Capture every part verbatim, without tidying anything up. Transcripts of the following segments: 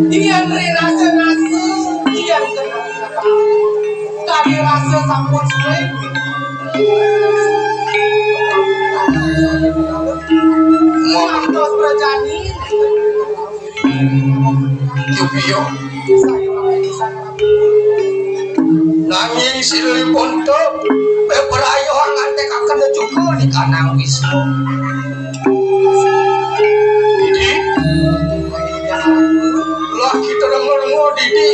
Yén ri rasa-rasa, yén kenal-kenal. Kami rasa sampun suwé. Ngantos prajani. Yubiyo. Nanging silih bonto, bebrayo ngantekaken juga di kanang Wisnu. Didi, lah kita rengo-rengo Didi,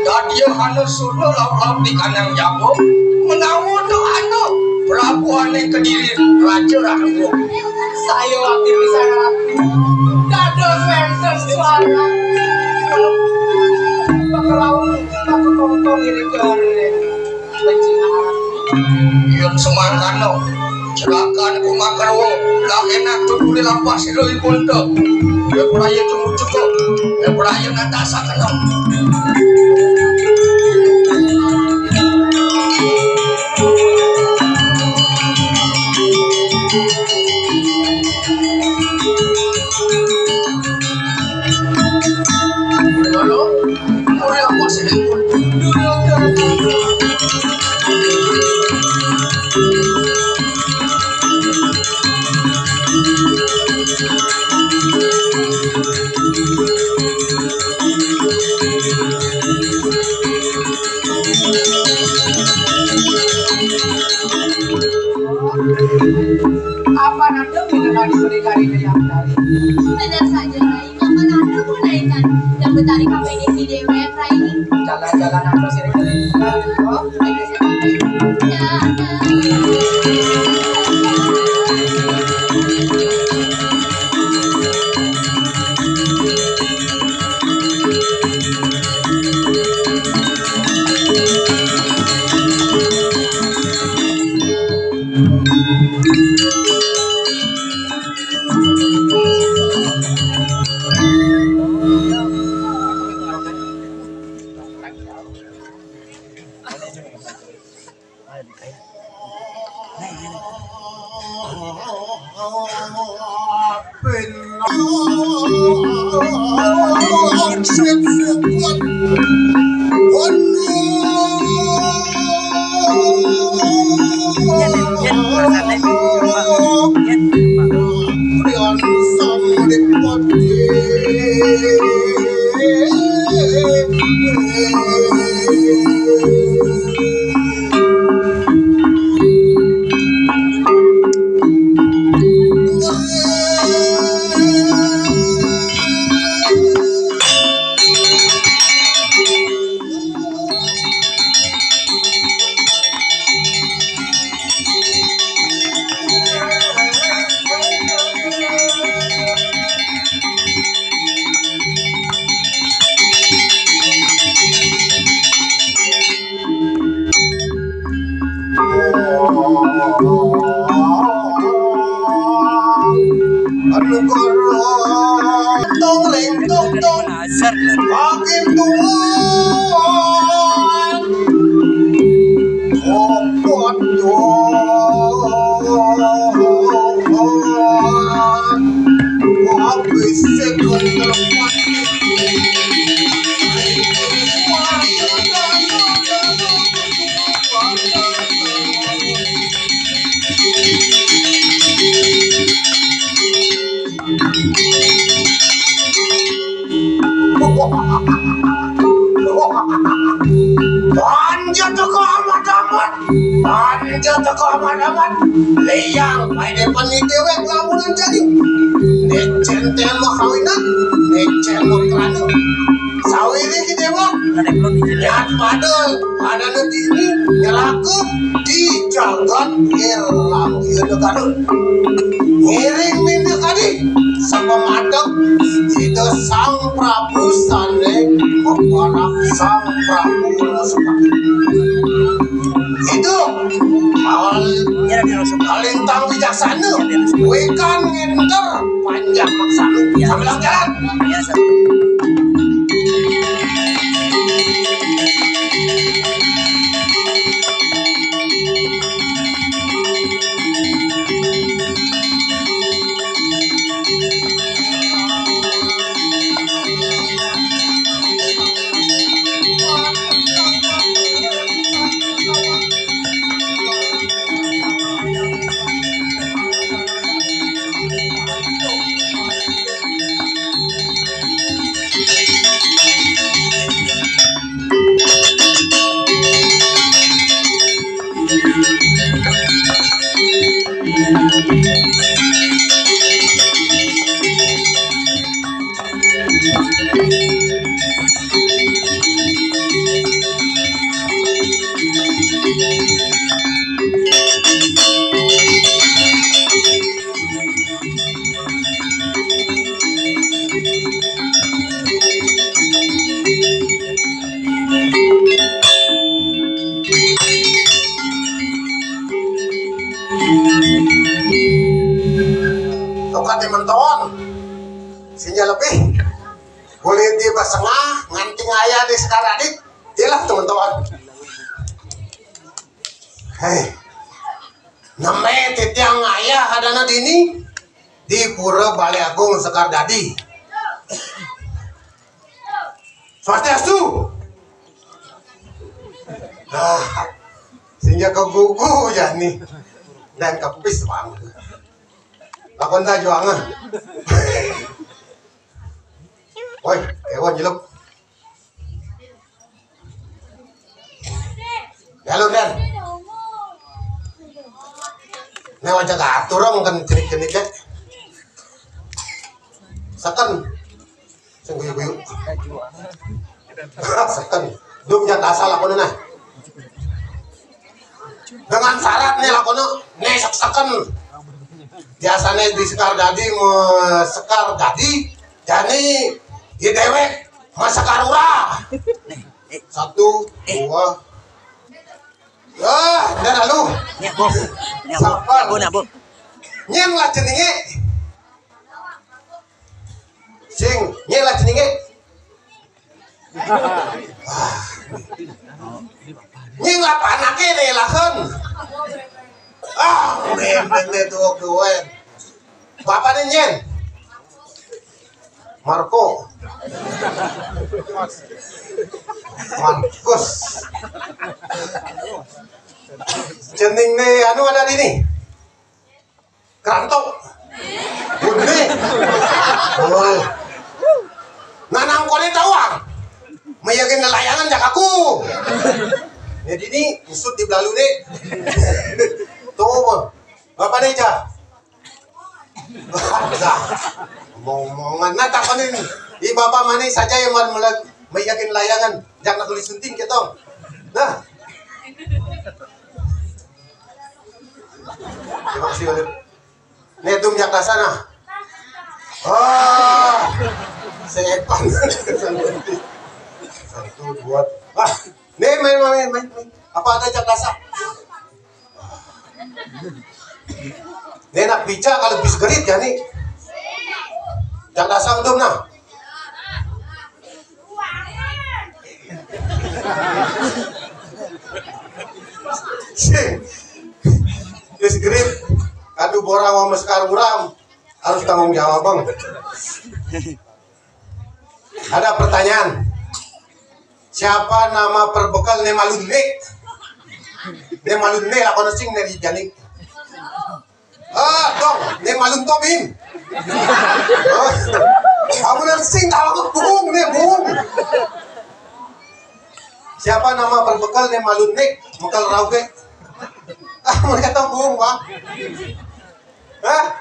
dadi anu suna laut-laut di kanang Jawa, menawa to anu Prabu ane Kediri Raja Ranggo. Saya wakil pisan Ratu. Dados wenten suara. Pakelawung, paketongtong iri kere. Yen semangkana, cerakan kumakerwa, lah enak tuturi lampah sira ipun to. Yen praya tunggu cukup, yen praya ngantasakena. Apa nanti kita tadi beri kali yang tadi? Benar saja, Rai. Kapan ada pun naikkan yang betari kami di dewek, Rai. Jalan-jalan aku sering keliling. Oh, ini sih. Ya. Anu goro tong leng tong tong makin tuan. Opot tuan. Habis sekon telepon. Panjat teko amat-amat. Panjat teko amat-amat. Liang, maine peni dewek lamunan jani. Necen tema kawinan, necen mau kelana. Sawiri ki dewa. Nyat padel, padane dini, nyelaku, di jagat ilang yudhakara. Ngiring mimpi kadi, sapamadeg, Ida Sang Prabu sane maparak Sang Prabu Narasapati. Itu, al-, kalintang bijaksana, wikan nginter panjang maksana. Sambilang jalan. Tongkat menton. Sinyal lebih. Boleh di basengah, nganting ayah di Sekar Dadi. Dilah teman-teman. Hei. Neme titiang ayah adana dini di Pura Balai Agung Sekar Dadi. Swastiastu. Ah, sehingga kegugu ya nih. Dan kepis bang. Lakon ta juangan. Woi, ewan jelek. Halo, Dan. Nek wajah atur dong kan cenik-cenik ya. Seken. Sing guyu-guyu. Seken. Dum jak asal aku nah. Dengan syarat nih lakono nih sek-seken. Biasanya di Sekar Dadi me-, Sekar Dadi jani di dewek me-, Sekar Urah. Satu, dua. Ah, dan lalu. Nih, Bu. Nih, Bu. Sabar. Nih, Bu, nih, Bu. Nyén lah jenenge. Sing, nyén lah jenenge. Ah. Nyén lah panake ne lahen. Ah, mending ne tuwek-tuwek. Bapakne nyén? Marco. Markus. Jenenge anu ada di ini. Keranto. Gede. Oh. Nah, nang kone tahu ah. Mayakin layangan jak aku. Jadi ini usut di belalu nih. Tuh, Bang. Bapak nih, Cak. Nah, omongan. Nah, takonin. Di bapak mana saja yang mau melihat mayakin layangan. Jangan tulis sunting kita. Nah. Terima kasih, Bang. Nih, tum jak dasar, nah. Ah, sepan. Satu, dua. Ah, nih, main, main, main, main. Apa ada jak dasar? Nih, nak bica kalau bis gerit ya, nih. Jak dasar, tum, nah. Sing. Wis grip. Kadu borang sama Sekar Urah harus tanggung jawab, Bang. Ada pertanyaan. Siapa nama perbekal ne malun ne? Ne malun ne lakon sing ne di jani. Ah, dong, ne malun tobin. Oh, kamu nang sing tahu aku bung ne bung. Siapa nama perbekal ne malun ne? Bekal rauke. Ah, mereka tahu bung, Bang. Hah?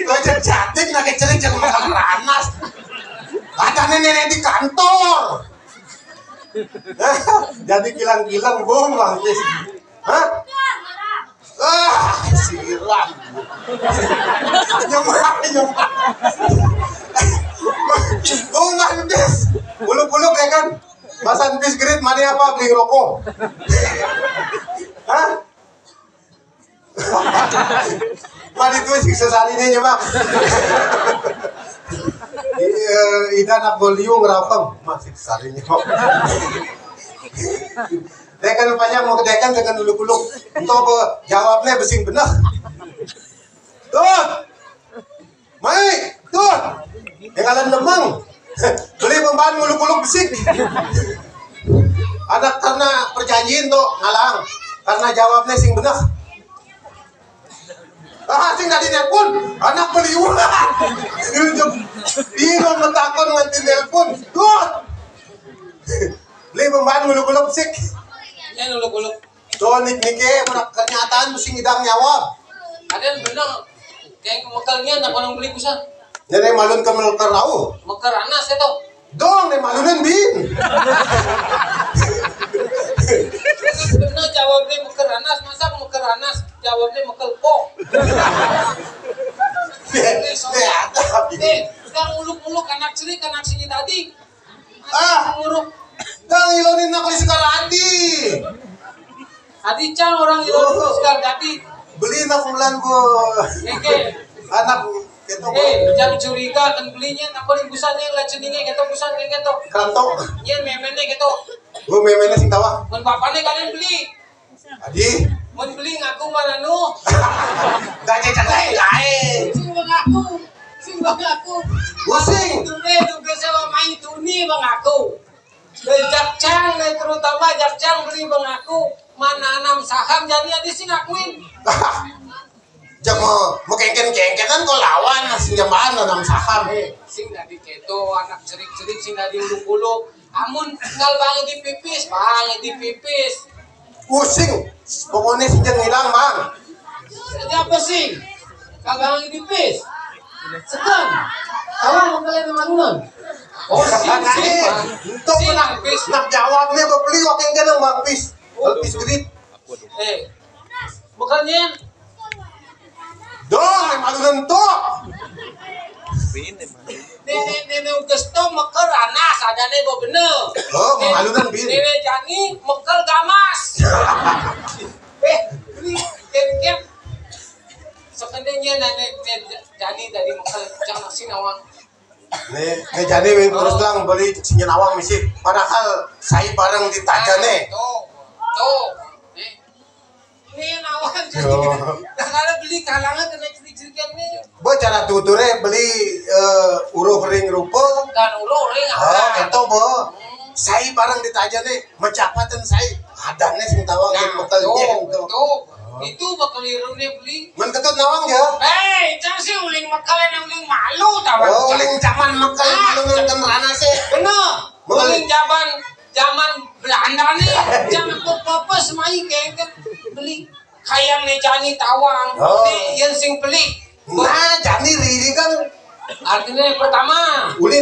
Kau jadi jatik nak keceling jangan makan ranas. Ada nenek di kantor. Jadi kilang-kilang bung, Bang. Hah? Ah, siram. Nyemak, nyemak. Bung, Bang, bis. Buluk-buluk ya kan? Masa bis gerit mana apa beli rokok? Hah? Mari tuh siksa sari ini nyemak. Iya, ida nak beliung rapem. Masih sari nyemak. Dekan banyak mau ke dekan dengan dulu-dulu. Untuk jawabnya besing bener. Tuh. Mai, tuh. Yang kalian lemeng. Beli pembaan muluk-muluk besik. Anak karena perjanjian tuh ngalang. Karena jawabnya sing bener. Ah, sing tadi nelpon, anak beli uang. Iya, metakon nganti nelpon. Tuh. Beli pembaan muluk-muluk besik. Ini muluk-muluk. Tuh, nik-nike, mana kenyataan mesti ngidang nyawa. Kadén bener. Kayak mekel nian, tak orang beli busa. Jadi malun ke mekel rauh. Mekel ranas itu. Dong, né malunan, Bin. Bener jawabnya mekel ranas, masa mekel ranas? Jawabnya mekel po. Dé, dé ada, Bin. Eh, udah muluk-muluk anak cerik, anak sini tadi. Ah, nguruk. Dang ilonin aku di Sekar Adi. Adi cang orang ilonin di Sekar Adi. Beli nak bulan gua. Oke. Anak gitu. Eh, jangan curiga kan belinya, apa di busannya lah ceningnya gitu, busan kayak gitu. Kanto. Iya, memennya gitu. Gua memennya sing tawa. Mun bapaknya kalian beli. Adi. Mun beli ngaku mana nu? Gak cecak lain lain. Sing mengaku, sing mengaku. Pusing. Itu deh juga sama main tuni mengaku. Jakcang, terutama jakcang beli mengaku mana anam saham, jadi ada sih ngakuin. Jangan mau kengken kengken kan kau lawan masih jaman anam saham. Eh, sing tadi keto anak cerik-cerik sing tadi uluk-uluk. Amun tinggal bang di pipis, bang di pipis. Pusing. Pokoknya sih jangan hilang, Bang. Jadi apa sih? Kagak lagi di pis. Sedang. Kawan mau kalian sama Nunan. Oh, sih, sih. Untuk nak pis, nak jawabnya beli wakil kena Bang Pis. Bang Pis berit. Eh, bukannya dong, malunan tuh. Nenek nenek Ugesto meker anak sadane bo bener. Oh, malunan bin. Nenek Jani meker gamas. Eh, ini kengken. Sebenarnya nenek Jani tadi meker cang nasi nawang. Nih, nih jadi terus bilang beli sinyal nawang misi. Padahal saya bareng di tajane. Tuh, tuh. Nih. Ini nawang. Nah, kalau beli kalangan kena ciri-cirikan nih. Bo cara tuture beli eh, uruh ring rupa. Kan uruh ring. Oh, apa? Itu bo. Saya bareng di tajane mecapaten saya. Adane sing tawang yang betul. Tuh. Itu bakal irune beli. Men ketut nawang ya. Hei, cang sih uling mekel yang uling malu tawang. Oh, uling zaman mekel malu nonton rana sih. Bener. Uling zaman zaman Belanda nih, jangan kok pepes mai kengken beli kayang ne Jani tawang. Oh. Nih yang sing beli. Nah, Jani riri kan artinya pertama. Uli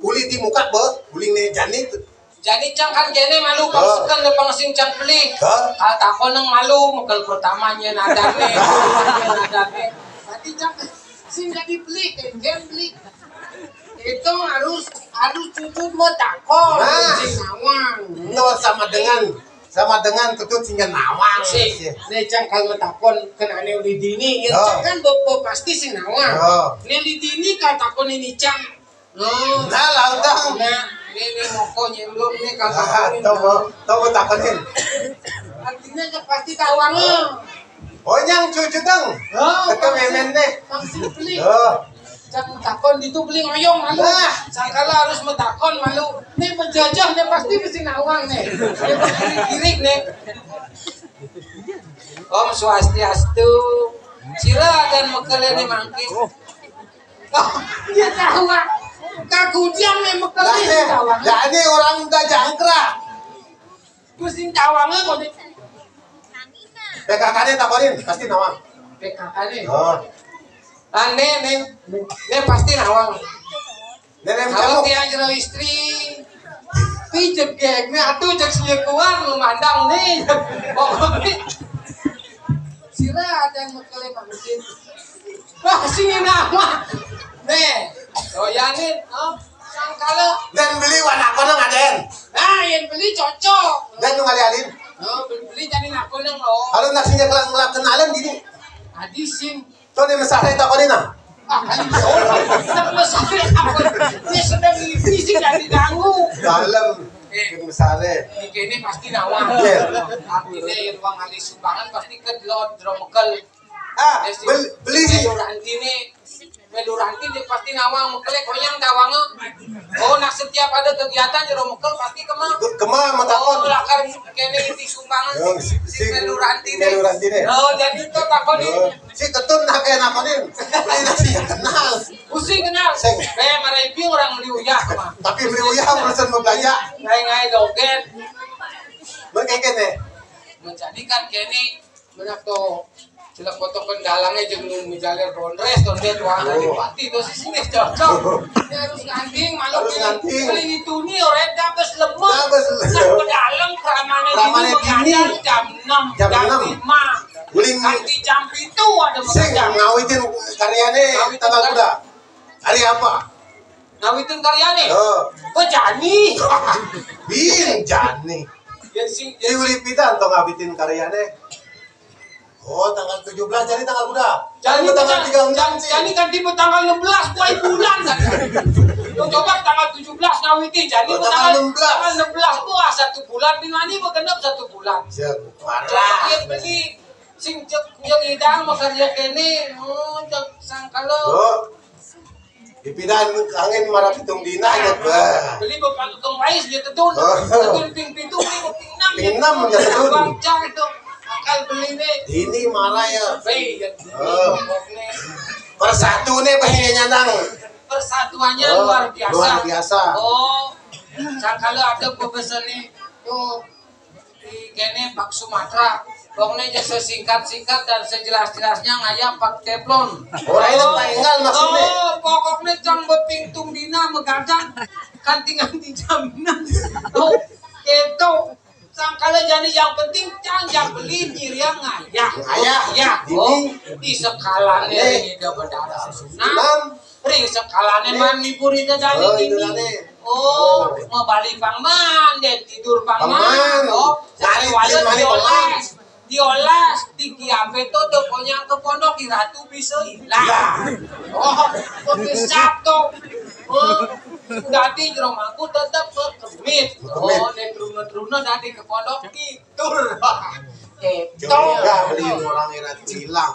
uli di muka bo, uli ne Jani. Jadi cang kan kene malu pasukan depan sing cang beli. Kalau takon yang malu, mekel pertamanya nadane. Nadane. Berarti cang sing jadi beli, kengken beli. Itu harus harus cucut mau takon. Nah. Sing nawang. Itu sama dengan sama dengan ketut sing nawang. Sih. Nih cang kalau takon kenane uli dini, ya cang kan bo, bo pasti sing nawang. Oh. Nih uli dini kalau takon ini cang. Oh. Nah, lautang. Nah, ini ini moko nyelum nih kalau takon. Tahu bo, tahu bo takonin. Artinya kan pasti tawang. Oh, nyang cucu dong. Oh, kita memen deh. Pasti beli. Oh. Cang takon ditu beli ngoyong malu. Nah. Sangkala harus metakon malu. Nih penjajah nih pasti mesti nawang nih. Kirik nih. Om Swastiastu. Sira dan mekel ini mangkin. Oh, dia tahu ah. Kagudian nih mekel ini tahu ah. Lah ini orang udah jangkrak. Pusing tawangnya kok di P K K-nya takonin, pasti nawang. P K K-nya. Oh. Aneh nih. Nih pasti nawang. Nenek kalau kamu tiang jero istri. Pi jegeg nih atuh cek selingkuhan memandang nih. Pokoknya sira ada yang mekel mangkin. Wah, sini nama. Nih, doyanin, oh, sangkala. Dan beli warna kono ngaden. Nah, yang beli cocok. Dan nu ngalih-alih. Oh, beli beli jadi nak kono oh. Kalau nasinya kelang kelang kenalan gini. Adi sing. Tuh nih mesare takonin nah. Ah, kan. Mesare apa? Ini sedang ini sih jadi ganggu. Dalam. Eh, mesare. Ini pasti nawang. Iya. Artinya yang ruang ahli sumbangan pasti ke lo dromekel. Ah, beli sih. Lurah antine, lurah antine pasti nawang mekel, koyang tawang. Oh, nak setiap ada kegiatan jero mekel pasti kema. Kema metakon. Oh, lakar kene isi sumbangan si lurah antine. Lurah antine. Oh, jadi itu takon. Oh, si ketun nak kayak nakonin. Ini sih kenal. Pusing kenal. Sing. Eh, marahi orang beli uyah mah. Tapi beli uyah urusan mau belanja. Ngai ngai dogen. Berkeket deh. Menjadikan kene Benak to. Sila foto kendalangnya jeung nu mijaler bondres, ton dia tuan dari pati, terus di sini cocok. Ini harus nganting, malu. Harus nganting. Kali itu nih, orang dah bes lemah. Dah bes lemah. Nah, ke dalam keramannya. Keramannya ini dini. Jam enam, jam enam. Lima. Uling. Nanti jam itu ada. Sing ngawitin karyane. Ngawitin tanggal kuda. Hari apa? Ngawitin karyane. Oh. Kok jani? Bin jani. Ya sih. Si Uli Pidan to ngawitin karyane. Oh, tanggal tujuh belas, jadi tanggal kuda. Jadi tanggal tiga belas sih. Jadi kan tipe tanggal enam belas, kuai bulan kan. Lu coba tanggal tujuh belas ngawiti, jadi tanggal enam belas. Tanggal enam belas, wah, satu bulan, bin mani mau genep satu bulan. Siap. Parah. Dia beli sing cek yang idang mau kerja kene, oh, cek sangkalo. Dipidan angin marah pitung dina ya, bah. Beli bapak tukang mais dia tedun. Oh. Tedun ping pitu, beli ping enam. Ping enam ya tedun. Bangcang itu. Akal beli nih. Ini marah ya. Baik, ya. Oh. Persatu nih, bah, ini nyandang. Persatuannya luar biasa. Luar biasa. Oh. Sangkala ada pembesar nih. Tuh. Di kene Pak Sumatera, pokoknya aja sesingkat-singkat dan sejelas-jelasnya ngayah pak teflon. Orang itu paingal maksudnya. Oh, pokoknya cang bepingtung dina megadang kantingan di jaminan. Oh, itu. Sangkala jadi yang penting cang yang beli nyiriang ngayah. Ngayah. Ya, oh, di sekalannya ini udah berdarah susunan. Ring sekalane man ngibur itu tadi. Oh, itu tadi. Oh, mau balik pang man, dan tidur pang man. Oh, cari walau diolas, diolas di kiape tuh, pokoknya ke pondok di ratu bisa hilang. Oh, kok bisa tuh? Oh, dadi jero mangku tetep kemit. Oh, dan teruna-teruna tadi ke pondok tidur. Itu. Enggak beli orang ratu hilang.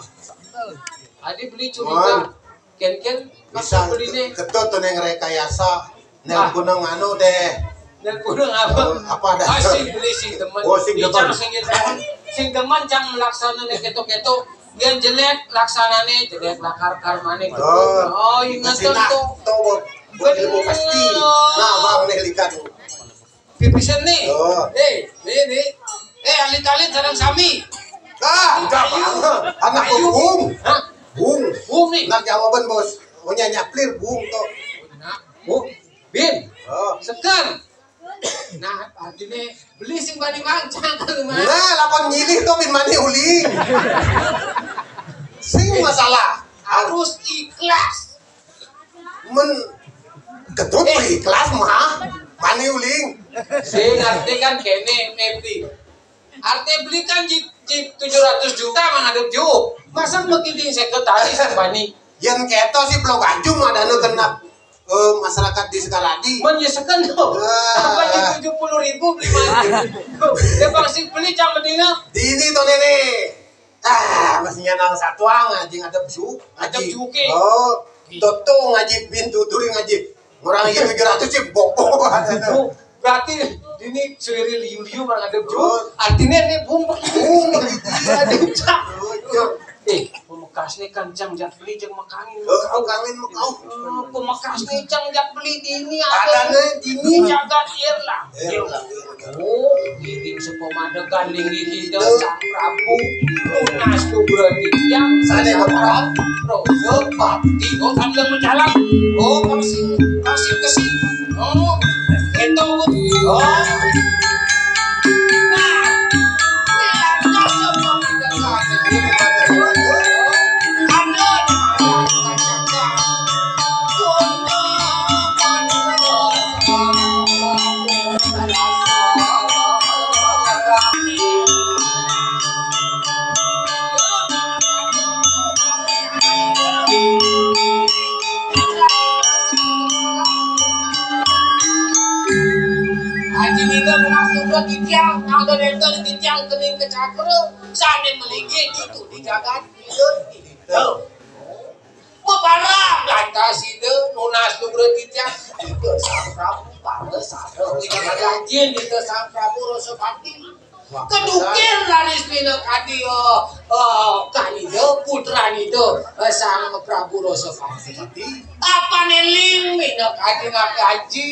Tadi beli curiga. Ken-ken bisa beli nih. Ketut tuh neng rekayasa. Neng gunung anu deh. Neng gunung apa? Apa ada? Ah, sing beli sing demen. Oh, sing demen. Sing demen, sing demen cang melaksana nih keto-keto. Dia jelek laksanane, jelek lakar karmane. Oh, ingat tuh. Tuh, ilmu pasti. Nah, bang nih lihat. Pipisan nih. Oh. Eh, nih, nih. Eh, alit-alit sareng sami. Ah, enggak, Bang. Anak bung. Hah? Bung. Bung nih. Nak jawaban, Bos. Punya nyaplir bung tuh. Nah, bung. Bin. Oh. Seker. Nah, artinya beli sing bani mancang kalau mah. Nah, lakon nyilih tuh bin mani uling. Sing masalah. Harus ikhlas. Men ketut mah ikhlas mah. Mani uling. Sing arti kan kene, Mepri. Arti beli kan ji, ji tujuh ratus juta mah ngadep juk. Masa makin di sekretaris bani? Yang keto sih belum baju mah dana genap. Eh, masyarakat di Sekaradi. Menyesekan tuh. Apa di tujuh puluh ribu beli mani? Ya pasti beli cang bedina. Di ini tuh nenek. Ah, masih nyanang satuang aja ngadep juk. Ngadep juke. Oh, toto ngaji pintu turi ngaji. Orang iya tujuh ratus sih bokok. Berarti ini suwiri liu-liu orang ada bro. Artinya ini bung bung ada cak. Eh, pemekasnya kan cang jak beli cang mekangin. Oh, mekangin mekau. Pemekasnya cang jak beli di ini ada di ini jagat Irla. Oh, ini sepemada ganding ini kita sang Prabu. Lunas tuh berarti yang sana berapa? Rojo bakti. Oh, sambil menjalan. Oh, kasih kasih kasih. Oh, itu. Oh. Haji Nida masuk ke titiang, ada dental titiang kening ke cakra, sane melinggih itu di jagat itu. Bebarang lantas ide nunas lugra titiang. Ide Sang Prabu, para sara. Ide janjin ide Sang Prabu Rosapati. Kedukir laris mina kadi, eh, eh, kanida, putranida, eh, Sang Prabu Rosapati. Apa neling mina kadi ngakaji.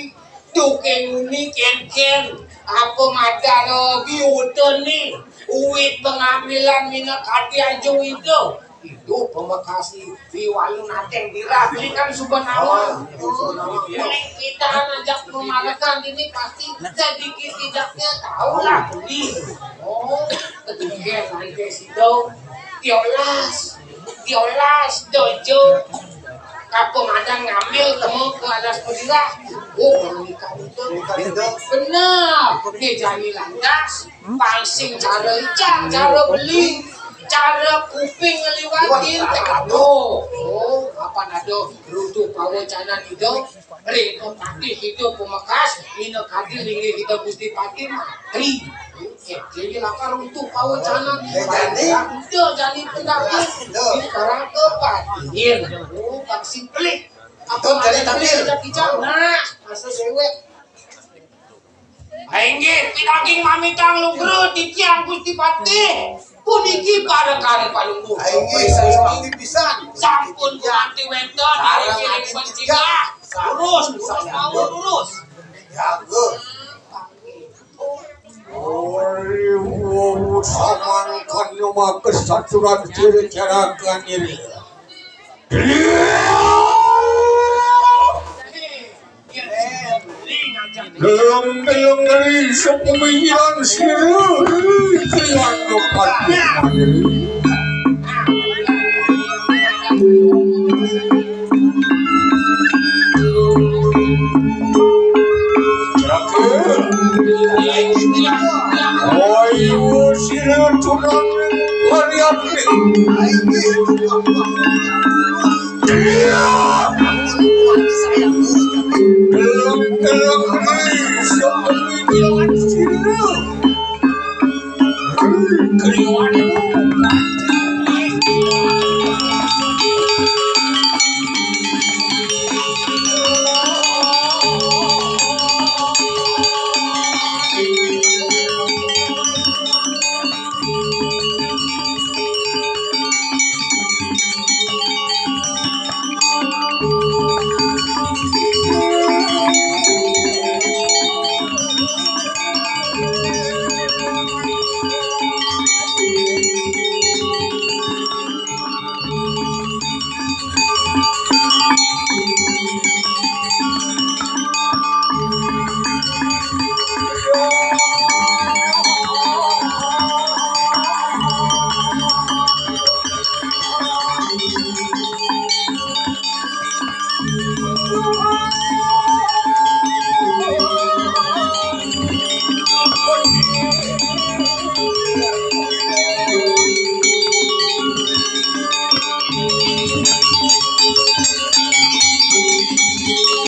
Tuh kén nguni kénkén, apa madan biuta ni? Uwit pangambilan minakadi anjung ida. Idup pamekasi piwali nateng birah ini kan suba nawang. Ini kita ajak pemalakan ini pasti sedikit tidaknya tahu lah ini. Oh, ketinggian nanti situ. Tiolas, tiolas, dojo. Kampung ada ngambil temu ke alas pedilah. Oh, menikah itu. Benar. Dia jadi lantas. Pangsing cara ijang, cara beli, cara kuping ngeliwatin. Oh, oh, apa nado runtuh pawacanan itu? Reno patih itu pemekas, mina kadil linggih kita Gusti Patih mati. Eh, jadi lakar runtuh pawacanan. Eh, jadi? Udah jadi pendapat. Ini sekarang ke patihin. Oh, pangsing pelit. Apa jadi tampil? Ijang, nah, masa dewek. Inggih, pinanggih mamitang lugra titiang Gusti Patih. Puniki parekan Palungguh. Inggih, sampun pisan. Sampun gumanti wénten ring pencingah. Lurus, lurus mawon, lurus. Jaga. Ori wuwu samangkana makesaturan ciri carakan iri. Gelem-gelem ngeri sepemikiran sira, Trian Lopati. Ayo, sira tunang Mariamne. Iya. Gelem, gelem,